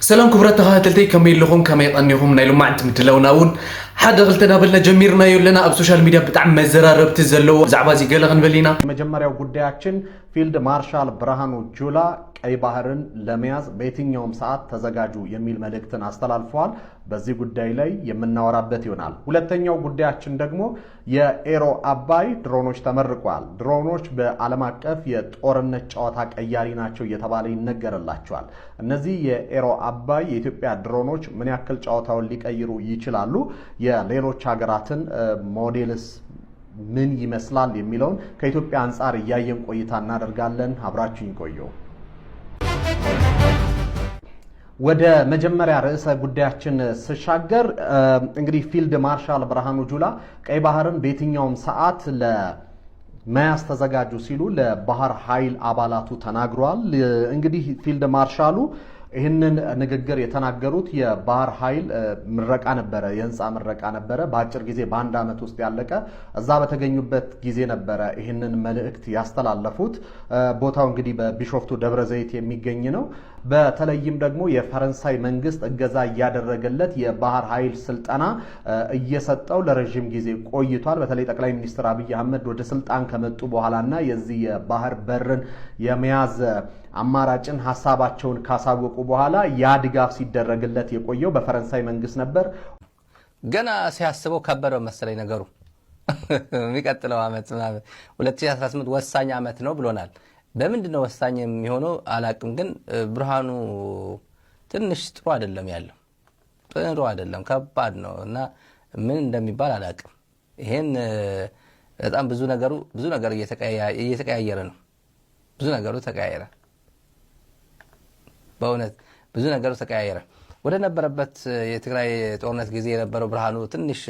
ሰላም ክቡራት ተኸታተልተይ፣ ከመይ ኣለኹም? ከመይ ቀኒኹም? ናይ ሎማዕንቲ ምድላውና እውን ሓደ ክልተ እናበልና ጀሚርናዮ ኣለና። ኣብ ሶሻል ሚድያ ብጣዕሚ መዘራረብቲ ዘለዎ ብዛዕባ እዚ ገለ ክንብል ኢና። የመጀመሪያው ጉዳያችን ፊልድ ማርሻል ብርሃኑ ጁላ ቀይ ባህርን ለመያዝ በየትኛውም ሰዓት ተዘጋጁ የሚል መልእክትን አስተላልፈዋል። በዚህ ጉዳይ ላይ የምናወራበት ይሆናል። ሁለተኛው ጉዳያችን ደግሞ የኤሮ አባይ ድሮኖች ተመርቋል። ድሮኖች በዓለም አቀፍ የጦርነት ጨዋታ ቀያሪ ናቸው እየተባለ ይነገርላቸዋል። እነዚህ የኤሮ አባይ የኢትዮጵያ ድሮኖች ምን ያክል ጨዋታውን ሊቀይሩ ይችላሉ? የሌሎች ሀገራትን ሞዴልስ ምን ይመስላል የሚለውን ከኢትዮጵያ አንጻር እያየን ቆይታ እናደርጋለን። አብራችሁኝ ቆዩ። ወደ መጀመሪያ ርዕሰ ጉዳያችን ስሻገር እንግዲህ ፊልድ ማርሻል ብርሃኑ ጁላ ቀይ ባህርን በየትኛውም ሰዓት ለመያዝ ተዘጋጁ ሲሉ ለባህር ኃይል አባላቱ ተናግሯል። እንግዲህ ፊልድ ማርሻሉ ይህንን ንግግር የተናገሩት የባህር ኃይል ምረቃ ነበረ፣ የህንፃ ምረቃ ነበረ። በአጭር ጊዜ በአንድ ዓመት ውስጥ ያለቀ፣ እዛ በተገኙበት ጊዜ ነበረ ይህንን መልእክት ያስተላለፉት። ቦታው እንግዲህ በቢሾፍቱ ደብረ ዘይት የሚገኝ ነው። በተለይም ደግሞ የፈረንሳይ መንግስት እገዛ እያደረገለት የባህር ኃይል ስልጠና እየሰጠው ለረዥም ጊዜ ቆይቷል። በተለይ ጠቅላይ ሚኒስትር አብይ አህመድ ወደ ስልጣን ከመጡ በኋላና የዚህ የባህር በርን የመያዝ አማራጭን ሀሳባቸውን ካሳወቁ በኋላ ያ ድጋፍ ሲደረግለት የቆየው በፈረንሳይ መንግስት ነበር። ገና ሲያስበው ከበደው መሰለኝ ነገሩ። የሚቀጥለው ዓመት ምናምን ሁለት ሺህ አስራ ስምንት ወሳኝ ዓመት ነው ብሎናል። በምንድን ነው ወሳኝ የሚሆነው አላቅም፣ ግን ብርሃኑ ትንሽ ጥሩ አይደለም ያለው፣ ጥሩ አይደለም፣ ከባድ ነው እና ምን እንደሚባል አላቅም። ይሄን በጣም ብዙ ነገሩ ብዙ ነገር እየተቀያየረ ነው። ብዙ ነገሩ ተቀያየረ። በእውነት ብዙ ነገሩ ተቀያየረ። ወደ ነበረበት የትግራይ ጦርነት ጊዜ የነበረው ብርሃኑ ትንሽ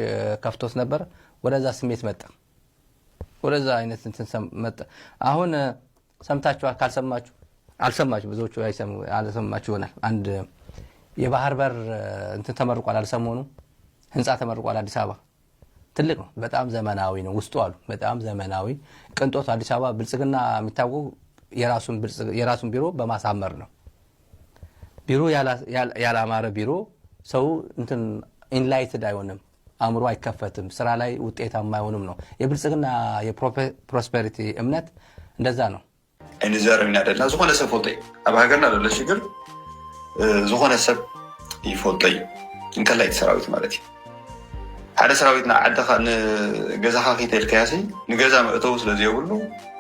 ከፍቶት ነበር። ወደዛ ስሜት መጣ። ወደዛ አይነት እንትን መጣ። አሁን ሰምታችኋል። ካልሰማችሁ አልሰማችሁ ብዙዎቹ አልሰማችሁ ይሆናል። አንድ የባህር በር እንትን ተመርቋል። አልሰሞኑ ህንፃ ተመርቋል አዲስ አበባ። ትልቅ ነው። በጣም ዘመናዊ ነው። ውስጡ አሉ በጣም ዘመናዊ ቅንጦት። አዲስ አበባ ብልጽግና የሚታወቁ የራሱን ቢሮ በማሳመር ነው። ቢሮ ያላማረ ቢሮ ሰው እንትን ኢንላይትድ አይሆንም፣ አእምሮ አይከፈትም፣ ስራ ላይ ውጤታማ አይሆንም ነው የብልጽግና የፕሮስፐሪቲ እምነት። እንደዛ ነው። ኣይንዛረብ ኢና ዘለና። ዝኾነ ሰብ ፈልጦ እዩ። ኣብ ሃገርና ዘሎ ሽግር ዝኾነ ሰብ ይፈልጦ እዩ። እንከላይ እቲ ሰራዊት ማለት እዩ። ሓደ ሰራዊት ንዓድኻ ንገዛኻ ኺተልካያሲ ንገዛ መእተዊ ስለ ዘየብሉ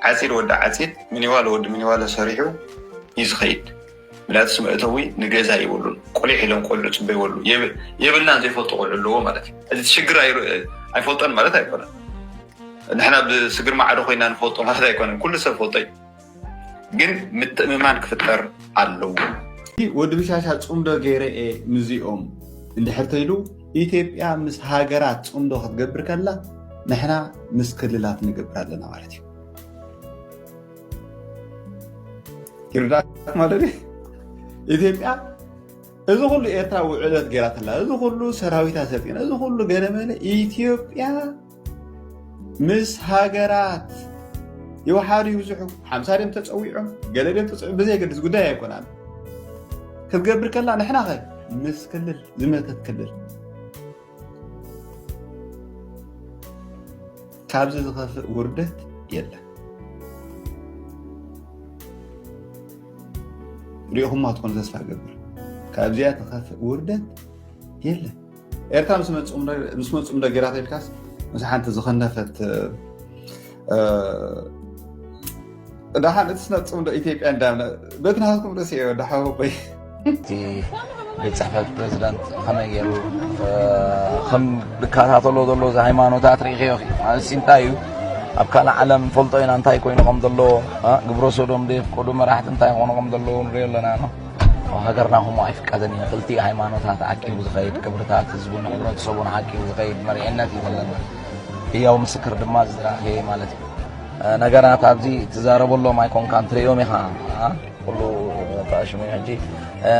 ዓፂድ ወዲ ዓፂድ ምኒዋለ ወዲ ምኒዋለ ሰሪሑ እዩ ዝኸይድ። ምክንያቱስ መእተዊ ንገዛ የብሉን። ቁሊሕ ኢሎም ቆልዑ ፅበ ይበሉ። የብልናን ዘይፈልጡ ቆልዑ ኣለዎ ማለት እዩ። እዚ ሽግር ኣይፈልጦን ማለት ኣይኮነን። ንሕና ብስግር ማዕዶ ኮይና ንፈልጦ ማለት ኣይኮነን። ኩሉ ሰብ ፈልጦ እዩ። ግን ምትእምማን ክፍጠር ኣለዎ። ወዲ ብሻሻ ፅምዶ ገይረ እየ ምስዚኦም እንድሕር ተይሉ ኢትዮጵያ ምስ ሃገራት ፅምዶ ክትገብር ከላ ንሕና ምስ ክልላት ንገብር ኣለና ማለት እዩ። ይርዳት ማለት እዩ። ኢትዮጵያ እዚ ኩሉ ኤርትራ ውዕለት ገይራትላ፣ እዚ ኩሉ ሰራዊት ኣሰልጢና፣ እዚ ኩሉ ገለመለ ኢትዮጵያ ምስ ሃገራት ይውሓዱ ይብዝሑ፣ ሓምሳ ድዮም ተፀዊዖም፣ ገለ ድዮም ተፀዊዖም፣ ብዘየገድስ ጉዳይ ኣይኮናን። ክትገብር ከላ ንሕና ኸ ምስ ክልል ዝመተት ክልል ካብዚ ዝኸፍእ ውርደት የለን። ሪኢኹማ ትኾኑ ተስፋ ገብር። ካብዚኣ ትኸፍእ ውርደት የለን። ኤርትራ ምስ መፁም ዶ ጌራ ተልካስ ምስ ሓንቲ ዝኸነፈት ደሓን እቲ ስነ ፅምዶ ኢትዮጵያ እንዳብለ በቲ ናትኩም ርእሲ እዮ ደሓወቦይ። እቲ ቤት ፅሕፈት ፕሬዚዳንት ከመይ ገይሩ ከም ዝከታተሎ ዘሎ እዚ ሃይማኖታት ርኢኸዮ ማለት እንታይ እዩ? ኣብ ካልእ ዓለም ንፈልጦ ኢና እንታይ ኮይኑ ከም ዘለዎ። ግብረ ሶዶም ዘየፍቀዱ መራሕቲ እንታይ ይኾኑ ከም ዘለዉ ንሪኦ ኣለና። ኣብ ሃገርና ከምኡ ኣይፍቀድን እዩ። ክልቲኡ ሃይማኖታት ዓቂቡ ዝኸይድ፣ ክብርታት ህዝቡን ሕብረተሰቡን ዓቂቡ ዝኸይድ መሪሕነት እዩ ዘለና። ህያው ምስክር ድማ ዝራኸየ ማለት እዩ። ነገራት ኣብዚ ትዛረበሎም ኣይኮንካን፣ ትርእዮም ኢኻ። ኩሉ ሽሙ ሕጂ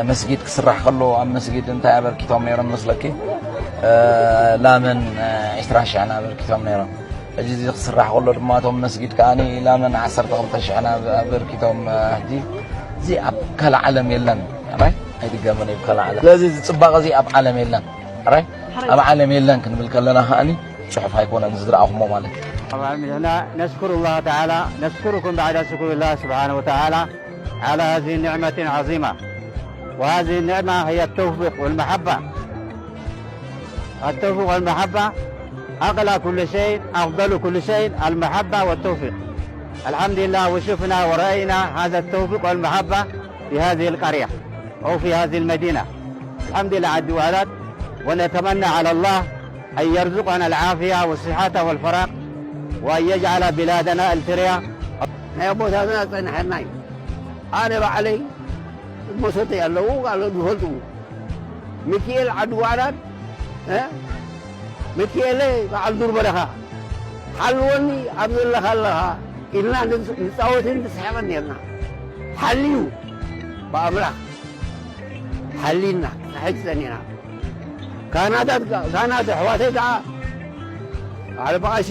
መስጊድ ክስራሕ ከሎ ኣብ መስጊድ እንታይ ኣበርኪቶም ነይሮም መስለኪ? ላምን ዕስራ ሽሕን ኣበርኪቶም ነይሮም። ሕጂ እዚ ክስራሕ ከሎ ድማ እቶም መስጊድ ከኣ ላምን ዓሰርተ ክልተ ሽሕን ኣበርኪቶም። ሕጂ እዚ ኣብ ካልእ ዓለም የለን። ራይ ኣይድገምን እዩ ብከላ ዓለም። ስለዚ እዚ ጽባቐ እዚ ኣብ ዓለም የለን። ሕራይ ኣብ ዓለም የለን ክንብል ከለና ከኣኒ ጽሑፍ ኣይኮነን ዝረኣኹሞ ማለት እዩ። طبعا نحن نشكر الله تعالى، نشكركم بعد شكر الله سبحانه وتعالى على هذه النعمة العظيمة. وهذه النعمة هي التوفيق والمحبة. التوفيق والمحبة أغلى كل شيء، أفضل كل شيء المحبة والتوفيق. الحمد لله، وشفنا ورأينا هذا التوفيق والمحبة في هذه القرية أو في هذه المدينة. الحمد لله على الدوالات، ونتمنى على الله أن يرزقنا العافية والصحة والفراغ، وأن يجعل بلادنا إريتريا. ናይ ኣቦታትና ዝጸንሐና እዩ። ኣነ ባዕለይ መሰተይ ኣለዉ፣ ካልኦት ዝፈልጡ። ሚኪኤል ዓዲ ዋዕላን፣ እ? ሚኪኤለ በዓል ዱር በረኻ፣ ሓልወኒ ኣብ ዘለኻ ኣለኻ ኢልና ንጽ-፣ ንጻወትን ንስሕቕን ነርና። ሓልዩ ብኣምላኽ ሓሊና፣ ንሕጂ ጸኒዕና። ካህናታት ከ-፣ ካህናት ኣሕዋተይ ከኣ፣ በዓል ብቐሺ፣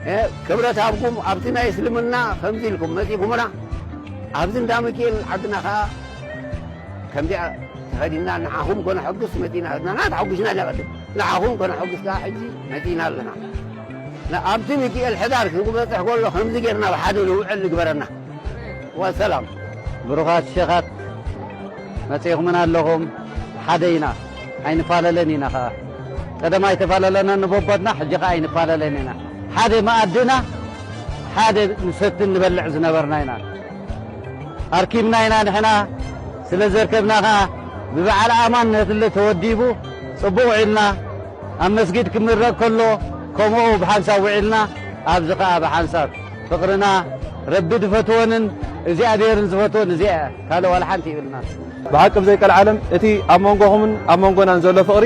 እ፣ ክብረት ሃብኩም፣ ኣብቲ ናይ እስልምና ከምዚ ኢልኩም መጺእኩምና፣ ኣብዚ እንዳ ሚኪኤል ዓድና ከኣ ከምዚኣ ተኸዲና ንዓኹም ከነሐጉስ መጺና፣ ንሕና ተሐጒስና ኢና ቅድም፣ ንዓኹም ከነሐጉስ ከኣ ሕጂ መጺና ኣለና። ን-፣ ኣብቲ ሚኪኤል ሕዳር ክበጽሕ ከሎ ከምዚ ጌርና ብሓደ ንውዕል ንግበረና። ወሰላም። ብሩኻት ሸኻት መጺእኹምና ኣለኹም። ሓደ ኢና፣ ኣይንፋለለን ኢና ኸኣ። ቀደም ኣይተፋለለናን ንቦቦትና፣ ሕጂ ኸኣ ኣይንፋለለን ኢና። ሓደ መኣድና፣ ሓደ ንሰትን ንበልዕ ዝነበርና ኢና። ኣርኪብና ኢና ንሕና፣ ስለ ዘርከብና ኸኣ ብበዓል ኣማን ነትለ ተወዲቡ ጽቡቕ ውዒልና። ኣብ መስጊድ ክምረቕ ከሎ ከምኡ ብሓንሳብ ውዒልና፣ ኣብዚ ኸኣ ብሓንሳብ። ፍቕርና ረቢ ዝፈትወንን እግዚኣብሔርን ዝፈትወን እዚኣ እያ። ካልእ ዋላ ሓንቲ ይብልና። ብሓቂ ብዘይ ቀልዓለም እቲ ኣብ መንጎኹምን ኣብ መንጎናን ዘሎ ፍቕሪ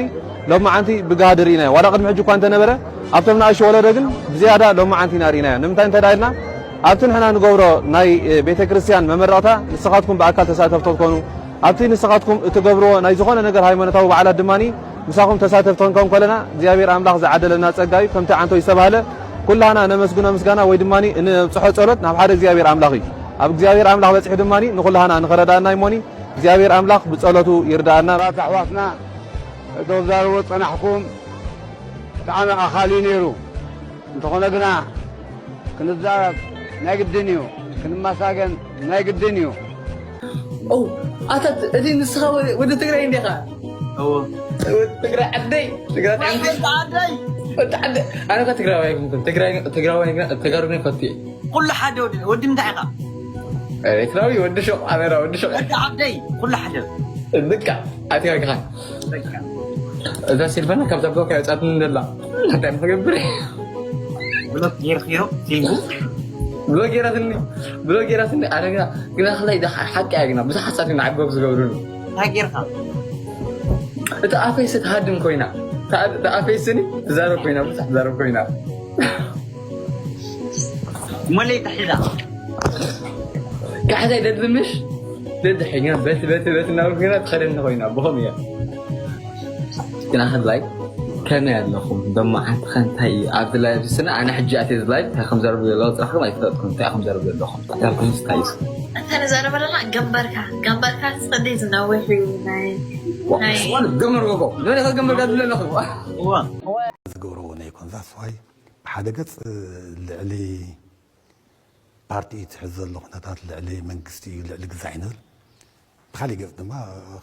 ሎማዓንቲ ብጋህዲ ርኢናዮ። ዋላ ቅድሚ ሕጂ እኳ እንተነበረ ኣብቶም ንኣሽቱ ወለዶ ግን ብዝያዳ ሎማዓንቲ ኢና ርኢናዮ። ንምንታይ እንተ ደኣ ኢልና ኣብቲ ንሕና ንገብሮ ናይ ቤተ ክርስቲያን መመረቕታ ንስኻትኩም ብኣካል ተሳተፍቶ ትኮኑ። ኣብቲ ንስኻትኩም እትገብርዎ ናይ ዝኾነ ነገር ሃይማኖታዊ በዓላት ድማ ምሳኹም ተሳተፍቲ ክንከውን ከለና እግዚኣብሔር ኣምላኽ ዝዓደለና ጸጋ እዩ። ከምቲ ዓንቶ ዝተባህለ ኩላህና ነመስግኖ ምስጋና ወይ ድማ እነብጽሖ ጸሎት ናብ ሓደ እግዚኣብሔር ኣምላኽ እዩ። ኣብ እግዚኣብሔር ኣምላኽ በጺሑ ድማ ንኩላህና ንኸረዳእና እሞኒ እግዚኣብሔር ኣምላኽ ብጸሎቱ ይርዳእና። ኣሕዋትና እተዛረቦ ጸናሕኩም ብጣዕሚ ኣኻሊ ነይሩ። እንተኾነ ግና ክንዛረብ ናይ ግድን እዩ፣ ክንመሳገን ናይ ግድን እዩ። ኦ ኣታ እቲ ንስኻ ወ- ወዲ ትግራይ እንዲኻ? እዎ። ወዲ ትግራይ ዓደይ፣ ትግራይ ዓደይ። ወዲ ዓደይ። ኣነ ከ ትግራዋይ ኣይኮንኩን። ትግራይ ትግራዋይ ግና ተጋሩ ግን ፈትየ። ኩሉ ሓደ ወዲ ወዲ እንታይ ኢኻ? ኤርትራዊ ወዲ ሹቕ ኣበራ ወዲ ሹቕ። ወዲ ዓደይ ኩሉ ሓደ። በቃ ኣትያ ኢኻ። እዛ ሲልቨና ካብዛ ብሎክ ኣይወጻትን ዘላ። እንታይ ንኽገብር? ብሎክ ጌርክዮ ሲንጉ? ብሎክ ጌራትኒ። ብሎክ ጌራትኒ። ኣረ ግና ግና ክላይ ሓቂ እያ ግና ብዙሓት ሰባት ኢና ዓገብ ዝገብሩኒ። እንታይ ጌርካ? እታ ኣፈይ ስትሃድም ኮይና። እታ እታ ኣፈይ ስኒ ትዛረብ ኮይና፣ ብዙሕ ትዛረብ ኮይና። መለይ ተሒዛ። ካሕሳይ ደድምሽ ደድሕኛ በቲ በቲ በቲ እናበልኩ ግና ትኸደኒ ኮይና ብኸም እያ። ግና ህላይ ከመይ ኣለኹም ደሞ ሓንቲ ከንታይ ኣብዚ ላይቭ ስነ ኣነ ሕጂ ኣትየ እዚ ላይቭ እንታይ ከም ዘረብ ዘለዉ ጥራሕኩም ኣይፈለጥኩም እንታይ ከም ዘረብ ዘለኹም ዳልኩም ስታይ እንተ ንዛረብ ኣለና ገንበርካ ገንበርካ ስቕዲ ዝነውሕ እዩ ናይ ናይ ገመር ጎቦ ንበለ ገመር ጋር ዝለለኹ ዝገብርዎ ናይ ኮንዛስ ዋይ ብሓደ ገጽ ልዕሊ ፓርቲ እዩ ትሕዝ ዘሎ ኩነታት ልዕሊ መንግስቲ እዩ ልዕሊ ግዛዕ እዩ ንብል ብካሊእ ገጽ ድማ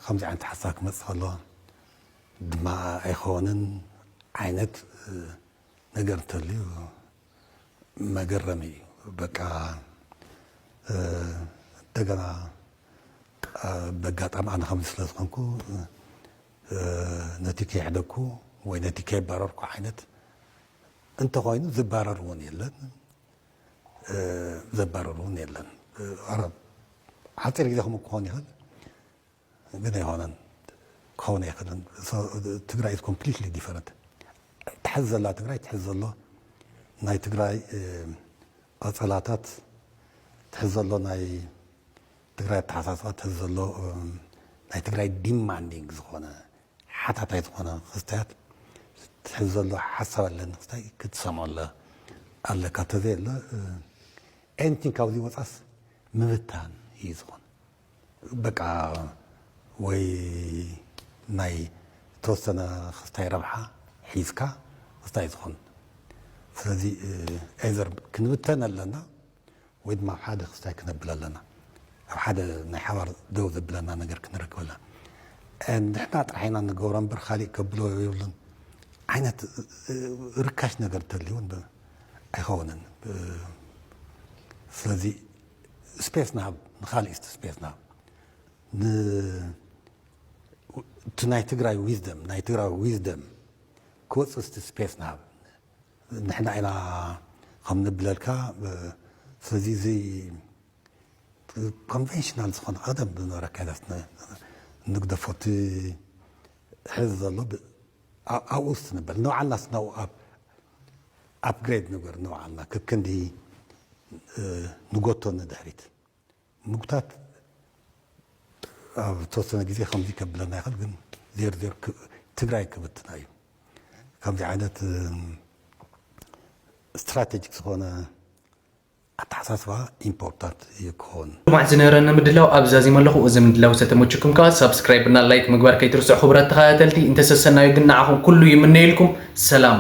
ከምዚ ዓይነት ሓሳብ ክመጽእ ከሎ ድማ ኣይኸውንን ዓይነት ነገር እንተልዩ መገረሚ እዩ በቃ እንደገና በጋጣሚ ኣነ ከምዚ ስለ ዝኾንኩ ነቲ ከይሕደግኩ ወይ ነቲ ከይባረርኩ ዓይነት እንተኾይኑ ዝባረር እውን የለን ዘባረር እውን የለን። ሓፂር ግዜ ከምኡ ክኾን ይኽእል ግን ኣይኾነን ክኸውን ኣይኽእልን። ትግራይ is completely different። ትሕዝ ዘላ ትግራይ ትሕዝ ዘሎ ናይ ትግራይ ቀፀላታት ትሕዝ ዘሎ ናይ ትግራይ ኣተሓሳስባ ትሕዝ ዘሎ ናይ ትግራይ demanding ዝኾነ ሓታታይ ዝኾነ ክስተያት ትሕዝ ዘሎ ሓሳብ ኣለኒ ክስታይ ክትሰምዖ ኣለካ ተዘየለ anything ካብዚ ወፃስ ምብታን እዩ ዝኾነ በቃ ወይ ናይ ተወሰነ ክስታይ ረብሓ ሒዝካ ክስታይ ዝኾን። ስለዚ ኤዘር ክንብተን ኣለና ወይ ድማ ኣብ ሓደ ክስታይ ክነብል ኣለና። ኣብ ሓደ ናይ ሓባር ደው ዘብለና ነገር ክንረክብ ኣለና። ንሕና ጥራሕ ኢና ንገብሮ እምበር ካሊእ ከብሎ የብሉን ዓይነት ርካሽ ነገር ተልዩ እውን ኣይኸውንን። ስለዚ ስፔስ ንሃብ፣ ንካሊእ ስፔስ ንሃብ። እቲ ናይ ትግራይ ዊዝደም ናይ ትግራይ ዊዝደም ክወፅእ ስቲ ስፔስ ንሃብ። ንሕና ኢና ከም ንብለልካ። ስለዚ እዚ ኮንቨንሽናል ዝኾነ ቀደም ዝነበረ ኣካይዳት ንግደፎ። እቲ ሕዚ ዘሎ ኣብኡ ውስጥ ንበል ንባዕልና ስናው ኣፕግሬድ ንግበር ንባዕልና ክክንዲ ንጎቶ ንድሕሪት ምጉታት ኣብ ተወሰነ ግዜ ከምዚ ከብለና ይኽእል፣ ግን ዜር ዜር ትግራይ ክብትና እዩ። ከምዚ ዓይነት ስትራቴጂክ ዝኾነ ኣተሓሳስባ ኢምፖርታንት እዩ ክኸውን። ልማዕ ዝነበረና ምድላው ኣብ ዛዚመ ኣለኹ። እዚ ምድላው ዝተመችኩም ከኣ ሳብስክራይብ እና ላይክ ምግባር ከይትርስዑ። ክቡራት ተኸታተልቲ፣ እንተሰሰናዩ ግን ንዓኹም ኩሉ ይምነየልኩም። ሰላም።